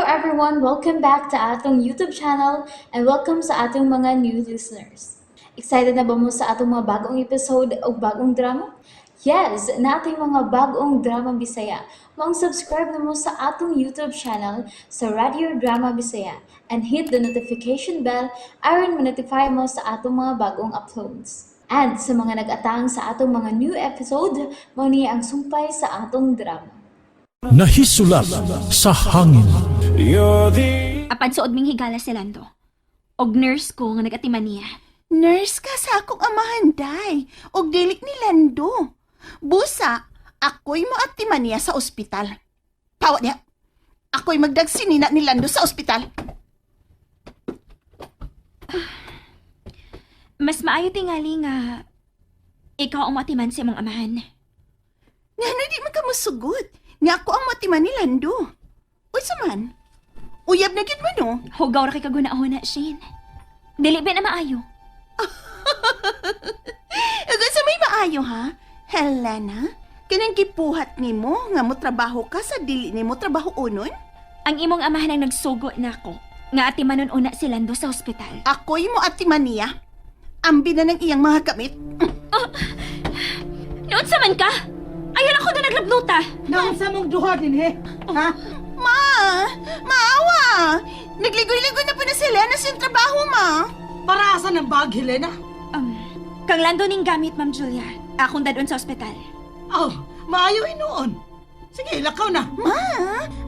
everyone! Welcome back to atong YouTube channel and welcome sa atong mga new listeners. Excited na ba mo sa atong mga bagong episode o bagong drama? Yes, nating mga bagong drama Bisaya. Maong subscribe na mo sa atong YouTube channel sa Radio Drama Bisaya and hit the notification bell aron ma-notify mo sa atong mga bagong uploads. And sa mga nag-atang sa atong mga new episode, mao ni ang sumpay sa atong drama. Nahisulat sa hangin. Apan suod ming higala si Lando. Og nurse ko nga nag-atiman niya. Nurse ka sa akong amahan, day. Og dili ni Lando. Busa, ako'y moatiman niya sa ospital. Tawa niya. Ako'y magdagsinina ni Lando sa ospital. Mas maayo tingali nga ikaw ang moatiman sa imong amahan. Ngano di man ka mosugot? Nga ako ang moatiman ni Lando. Uy, man. Uyab na gyud mo, no? Hugaw ra kay kaguna-huna, Shane. Dili ba na maayo? Ug sa may maayo, ha? Helena, kanang gipuhat nimo nga mo trabaho ka sa dili nimo trabaho unon? Ang imong amahan ang nagsugo nako nga atimanon una si Lando sa ospital. Ako'y mo atiman niya. Ambi na ng iyang mga gamit. Noon sa man ka? Ayaw ako na naglabnuta. Naunsa mong duha din he? Ha? Ma! Maawa! Nagligoy-ligoy na po na si Helena sa iyang trabaho, ma! Para asa ng bag, Helena? Kang Lando ning gamit, Ma'am Julia. Akong dadon sa ospital. Oh, maayo hinuon. Sige, lakaw na. Ma!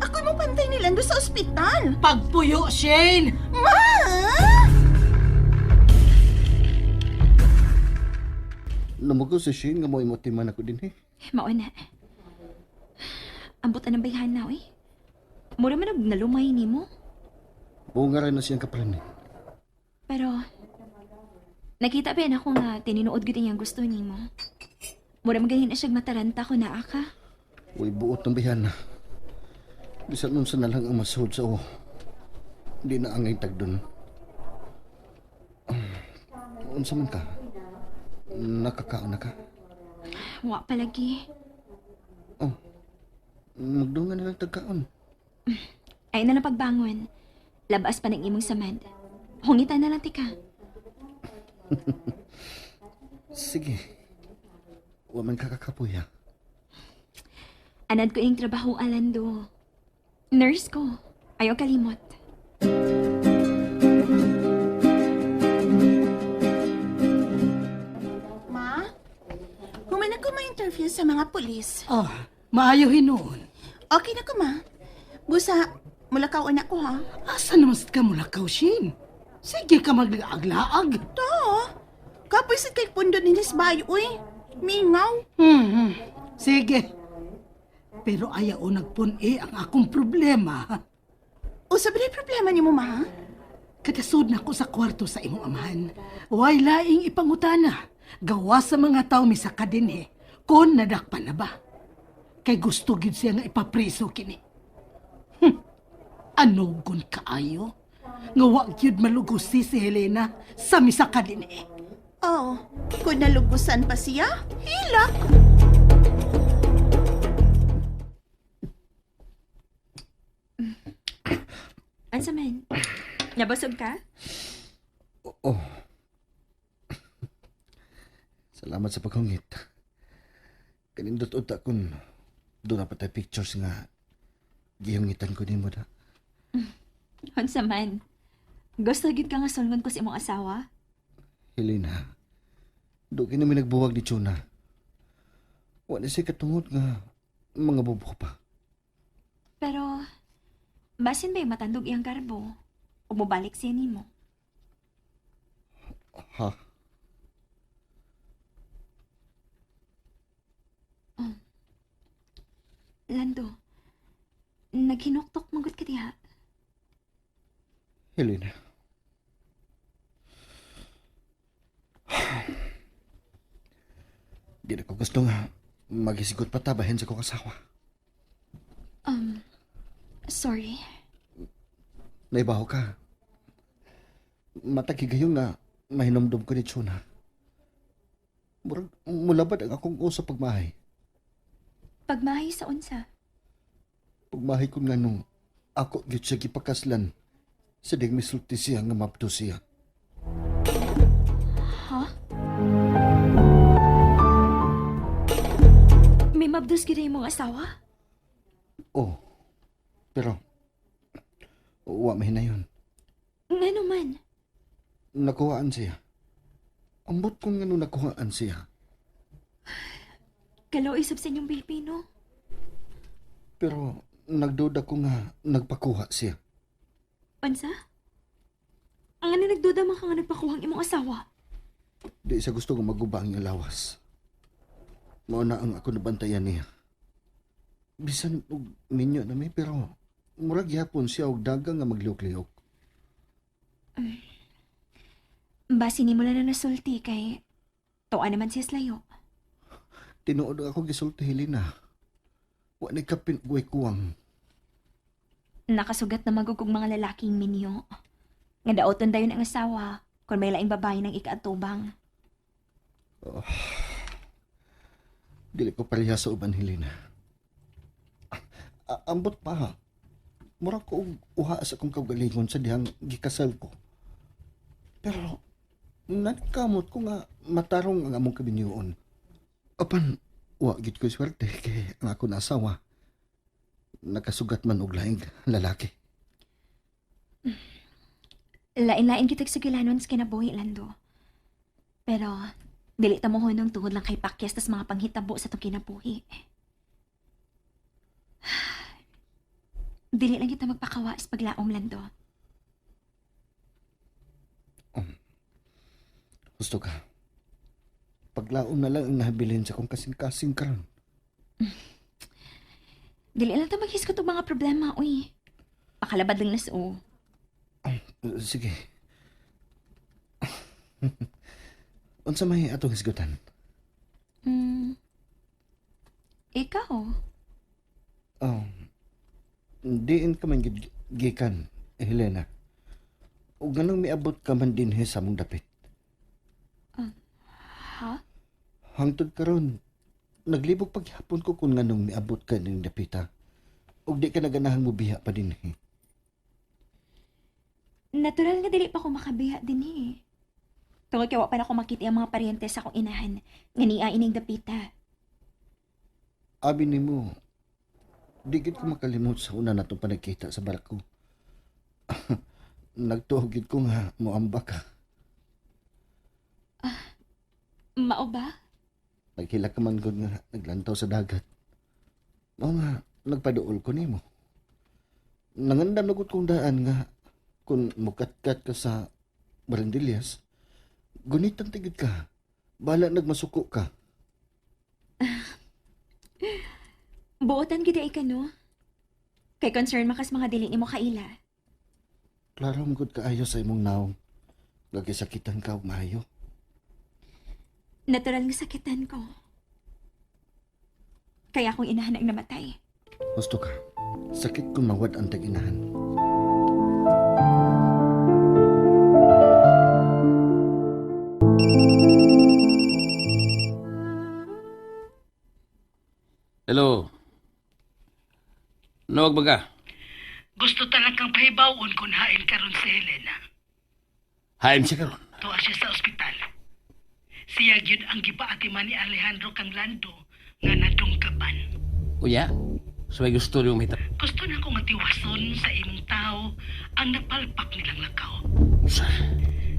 Ako'y mo pantay ni Lando sa ospital! Pagpuyo, Shane! Ma! Lumugo si Shane nga mo imotiman ako din eh. Mao na. Ambot ang bayhan na, oy. Mura man og nalumay nimo. Bunga rin na siyang kaplan eh. Pero nakita ba ako nga tininuod gud iyang gusto nimo. Mura man ganin na siyag mataranta ko naa ka. Uy, buot ng bihan na. Bisan nun sa nalang ang masuod sa o. Hindi na angay tagdon. Unsa man ka? Nakakaon na ka? Wa palagi. Oh, magdungan na lang tagkaon. Ay na lang pagbangon. Labas pa ng imong samad. Hungitan na lang tika. Sige. Wa man ka kakapoy ha. Anad ko ing trabaho alando. Nurse ko. Ayaw kalimot. Ma? Human ako ma-interview sa mga pulis. Oh, maayo hinuon. Okay na ko, ma. Busa, mulakaw na ko, ha? Asa naman sad ka mulakaw, Shane? Sige ka maglaag-laag. To! Kapoy sa kay pundo ni Bayo, uy. Mingaw. Sige. Pero ayaw nagpun-i ang akong problema. O sabi na problema ni mo, ma? Kadasod na ko sa kwarto sa imong amahan. Way laing ipangutana. Gawa sa mga tao misaka din eh. Kon nadakpan na ba? Kay gusto gid siya nga ipapriso kini. Ano gun kaayo? Nga wa gyud malugusi si Helena sa misaka din eh. Oh, kung nalugusan pa siya, hilak. Ansa man? Nabasog ka? Oh. Salamat sa paghungit. Kanindot unta kun doon na pa tayo pictures nga gihungitan ko nimo da. Unsa man? Gusto gid ka nga sulngon ko sa imong asawa? Helena, do kini mi nagbuwag ni Chuna. Wa na siya katungod nga mga bubo pa. Pero basin ba yung matandog iyang garbo? O mobalik siya nimo? Ha? Lando, naghinuktok manggod ka diha. Helena. Di na ko gusto nga magisigot pa ta bahin sa kong asawa. Sorry. Naibaho ka. Matakigayon nga mahinomdom ko ni Chuna. Murag mulabad ang akong usa pagmahay. Pagmahay sa unsa. Pagmahay ko nga nung Ako gyud siya gipakaslan sa ding misulti siya nga mapdo siya. Ha? May mabdos gid imong asawa? Oh, pero wa mahinayon. Ngano man? Nakuhaan siya. Ambot kung ngano nakuhaan siya. Kaloy sab sa inyong baby, no? Pero nagduda ko nga nagpakuha siya. Unsa? Ang ano nagduda man ka nga nagpakuhang imong asawa? Di siya gusto nga maguba ang iyang lawas. Mao na ang ako nabantayan niya. Bisan og minyo na mi pero murag gyapon siya og dagang nga maglihok-lihok. Basi nimo lang na nasulti kay tuwa naman siya slayo. Tinuod ako gisulti Helena. Wa ni kapin og way kuwang. Nakasugat na magugog mga lalaking minyo. Nga daoton dayon ang asawa kung may laing babae ng ikaatubang. Dili ko pareha sa uban Helena. Ambot pa ha. Mura ko og uha sa akong kaugalingon sa dihang gikasal ko. Pero nagkamot ko nga matarong ang among kabinyuon. Apan wa gid ko swerte kay ang ako na asawa nakasugat man og laing lalaki. Lain-lain kitag sugilanon sa kinabuhi, Lando. Pero, dili ta mo hunong tungod lang kay pakyas tas mga panghitabo sa tong kinabuhi. Dili lang kita magpakawa sa paglaom, Lando. Gusto ka. Paglaom na lang ang nahabilin sa akong kasing-kasing karon. Dili lang ta maghisgot og mga problema, uy. Pakalabad lang nas o. Sige. Unsa may atong hisgutan? Ikaw? Oh, diin ka man gid gikan, Helena. Ug nganong miabot ka man dinhi sa among dapit. Ha? Hangtod karon, naglibog paghapon ko kung nganong miabot ka ning dapita. Ug di ka naganahan mo biha pa dinhi. Natural nga dili pa ko makabiha din eh. Tungod kay wa pa na ko makita ang mga paryente sa akong inahan nga niya ining dapita. Abi nimo, di gid ko makalimot sa una natong panagkita sa barko. Nagtuo gid ko nga moamba ka. Mao ba? Naghilak ka man gud nga naglantaw sa dagat. Mao nga nagpaduol ko nimo. Nangandam na gud kong daan nga kung mukatkat ka sa Barandillas, gunitan tigid ka. Bala nagmasuko ka. Buotan gid ay ka no. Kay concern makas mga dili nimo kaila. Klaro mo gud kaayo sa imong naong. Gagisakitan ka og maayo. Natural nga sakitan ko. Kaya akong inahan ang namatay. Gusto ka. Sakit kung mawad ang tag-inahan. Hello. Nawag ba ka? Gusto talagang pahibawon kung hain karon si Helena. Haim siya karon. Tuwa siya sa ospital. Siya gyud ang gipaatiman ni Alejandro kang Lando nga nadungkapan. Unya, so may gusto niyong mahita. Gusto na ko nga tiwason sa imong tao ang napalpak nilang lakaw. Usa.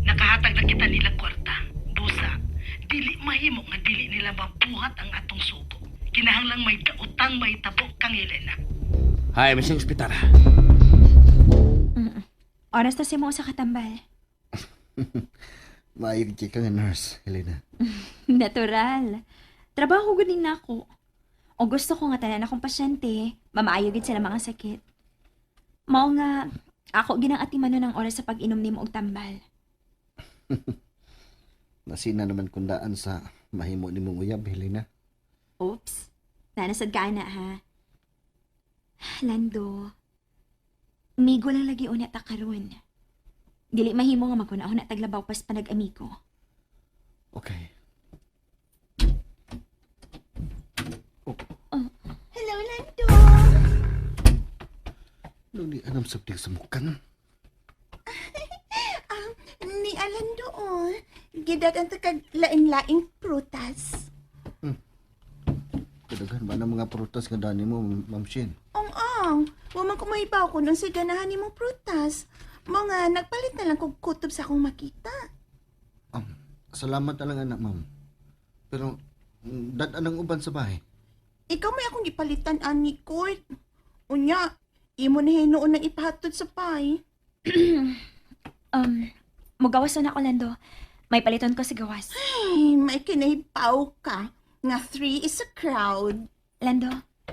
Nakahatag na kita nila kwarta. Busa, dili mahimo nga dili nila mabuhat ang atong sugo. Kinahanglang may daotang may tabo kang Helena. Haim siya ospital. Oras ta si mo sa katambal. Maayo gid ka nga nurse, Helena. Natural. Trabaho gud ni nako. O gusto ko nga tanan akong pasyente, mamaayo gid sila mga sakit. Mao nga ako ginang atimanon ang oras sa pag-inom nimo og tambal. Nasina naman kung daan sa mahimo nimong uyab, Helena. Oops. Nanasad ka na ha. Lando. Migo lang lagi una ta karon. Dili mahimo nga maguna-una taglabaw pas panag-amigo. Okay. Hello, Lando. Nung ni anam sabdi sa mukan. Ni Alan doon. Gidagan ta kag lain-laing prutas. Kadaghan ba ng mga prutas nga dani mo, Ma'am Shin? Ong ong, wa man ko mahibaw kung unsay ganahan nimong prutas. Mo nga nagpalit na lang kog kutob sa akong makita. Salamat na lang anak, ma'am. Pero, dad-an ang uban sa bahay. Ikaw may akong gipalitan ani Kurt. Unya, imo na hinuon ang ipahatod sa pay. Mugawas na ako, Lando. May paliton ko sa gawas. Ay, may kinahibaw ka. Nga three is a crowd. Lando,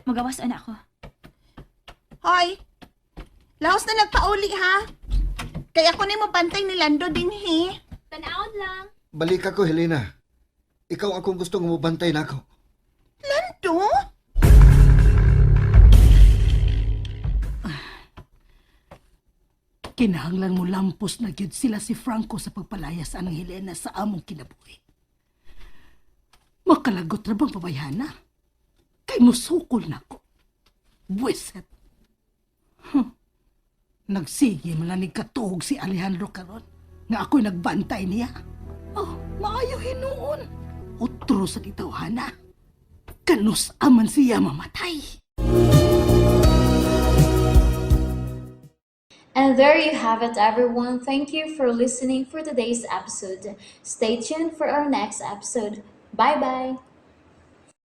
mugawas na ako. Hoy! Laos na nagpauli ha. Kaya ako na mo bantay ni Lando din he. Tanawon lang. Balik ako, Helena. Ikaw akong gustong mubantay na ako. Lando? Kinahanglan mo lampos na gyud sila si Franco sa pagpalayas anang Helena sa among kinabuhi. Makalagot ra bang pabayhana? Kay musukol na ko. Buwiset. Huh. Nagsige man lang ni katuog si Alejandro karon nga ako'y nagbantay niya. Oh, maayo hinuon. Utro sa titawhana. Kanus aman siya mamatay. And there you have it, everyone. Thank you for listening for today's episode. Stay tuned for our next episode. Bye bye.